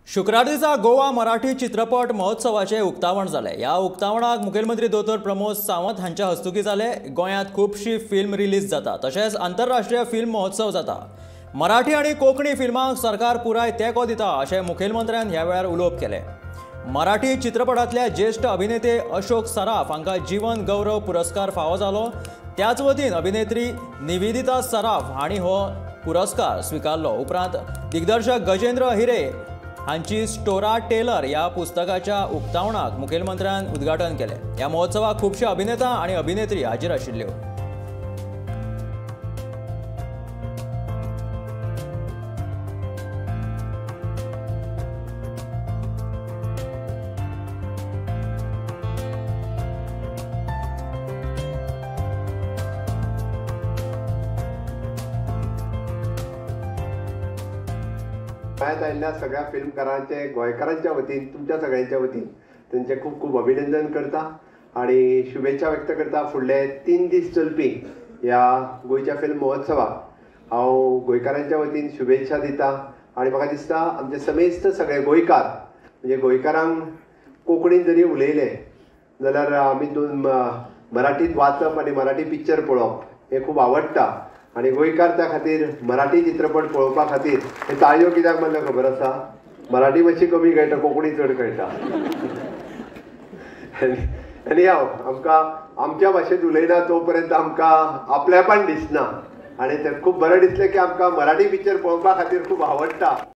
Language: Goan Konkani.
शुक्रार दिसा गोवा मराठी चित्रपट महोत्सवाचें उक्तावण जालें. ह्या उक्तावणाक मुखेलमंत्री दोतोर प्रमोद सावंत हांच्या हस्तुकीं जालें. गोंयांत खुबशी फिल्म रिलीज जाता, तशेंच आंतरराष्ट्रीय फिल्म महोत्सव जाता. मराठी आनी कोंकणी फिल्मांक सरकार पुराय तेंको दिता अशें मुखेलमंत्र्यान ह्या वेळार उलोवप केलें. मराठी चित्रपटांतल्या ज्येश्ठ अभिनेते अशोक सराफ हांकां जीवन गौरव पुरस्कार फावो जालो. त्याच वतीन अभिनेत्री निवेदिता सराफ हांणी हो पुरस्कार स्विकारलो. उपरांत दिग्दर्शक गजेंद्र हिरे हांची स्टोरा टेलर ह्या पुस्तकाच्या उक्तावणाक मुखेलमंत्र्यान उद्घाटन केलें. ह्या महोत्सवाक खुबशे अभिनेता आनी अभिनेत्री हाजीर आशिल्ल्यो. गोंयांत आयिल्ल्या सगळ्या फिल्मकारांचे गोंयकारांच्या वतीन, तुमच्या सगळ्यांच्या वतीन तांचें खूब खूब अभिनंदन करता आनी शुभेच्छा व्यक्त करता. फुडले 3 दीस चलपी ह्या गोंयच्या फिल्म महोत्सवाक हांव गोंयकारांच्या वतीन शुभेच्छा दिता आनी म्हाका दिसता आमचे समेस्त सगळे गोंयकार, म्हणजे गोंयकारांक कोंकणीन जरी उलयले जाल्यार आमी दोन मराठींत वाचप आनी मराठी पिक्चर पळोवप हें खूब आवडटा आनी गोंयकार त्या खातीर मराठी चित्रपट पळोवपा खातीर हे ताळयो कित्याक मारल्यो खबर आसा, मराठी मातशी कमी कळटा, कोंकणी चड कळटा. आनी हांव आमकां आमच्या भाशेंत उलयना तो पर्यंत आमकां आपल्यापण दिसना आनी तें खूब बरें दिसलें की आमकां मराठी पिक्चर पळोवपा खातीर खूब आवडटा.